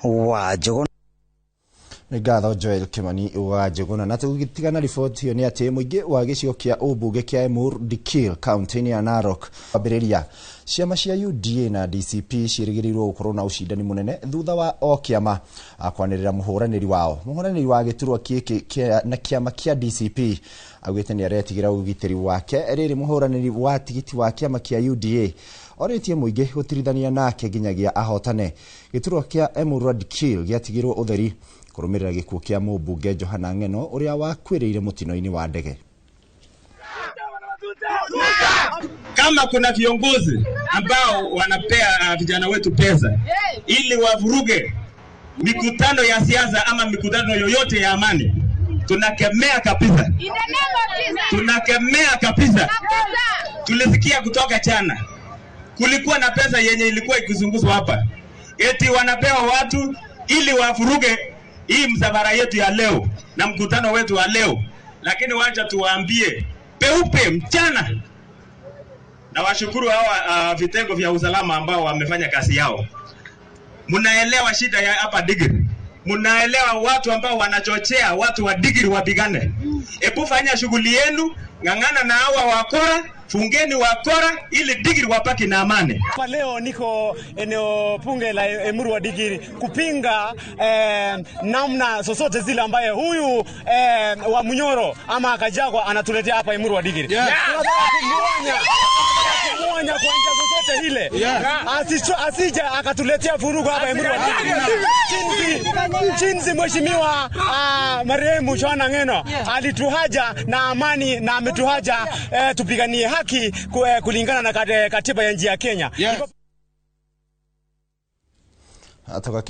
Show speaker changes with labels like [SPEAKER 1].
[SPEAKER 1] wa Njũgũna.
[SPEAKER 2] Ngatho Joel Kimani wa Njũgũna. Na tũgĩtigana riboti ĩyo nĩ atĩ mũingĩ wa gĩcigo kĩa ũmbunge kĩa Emur Dikirr kaunti-inĩ ya Narok ambĩrĩria ciama cia UDA na DCP ciĩrĩgĩrĩirwo gũkorwo na ũcindani mũnene thutha wa o kĩama kwanĩrĩra mũhũranĩri wao. Mũhũranĩri wa gĩturwa gĩkĩ na kĩama kĩa DCP augĩte nĩ aretigĩra ũgitĩri wake. Rĩrĩ mũhũranĩri wa tigiti wa kĩama kĩa UDA orĩtie mũingĩ gũtirithania nake nginyagia ahotane. Gĩturwa kĩa Emurua Dikirr gĩatigirwo ũtheri kũrũmĩrĩra gĩkuũ kĩa mũmbunge Johana Ng'eno ũrĩa wakuĩrĩire mũtino-inĩ wa ndege.
[SPEAKER 3] Kama kuna viongozi ambao wanapea vijana wetu pesa ili wavuruge mikutano ya siasa ama mikutano yoyote ya amani, tunakemea kabisa, tunakemea kabisa. Tulisikia kutoka jana kulikuwa na pesa yenye ilikuwa ikizunguzwa hapa, eti wanapewa watu ili wavuruge hii msafara yetu ya leo na mkutano wetu wa leo. Lakini wacha tuwaambie peupe mchana, na washukuru hawa vitengo vya usalama ambao wamefanya kazi yao. Mnaelewa shida ya hapa Digiri, mnaelewa watu ambao wanachochea watu wa Digiri wapigane. Ebu fanya shughuli yenu, ng'ang'ana na hawa wakora, fungeni wakora ili Digiri wapaki na amani.
[SPEAKER 4] Kwa leo niko eneo bunge la Emurua Dikirr kupinga namna zozote zile ambaye huyu wa Munyoro ama Kajagwa anatuletea hapa Emurua Dikirr. Kumuonya kwa njia zozote ile. Asije akatuletea vurugu hapa Emurua Dikirr. Jinsi mheshimiwa marehemu Johana Ng'eno alituhaja na amani na ametuhaja tupiganie haki kulingana na katiba ya nchi ya Kenya.
[SPEAKER 2] Atoka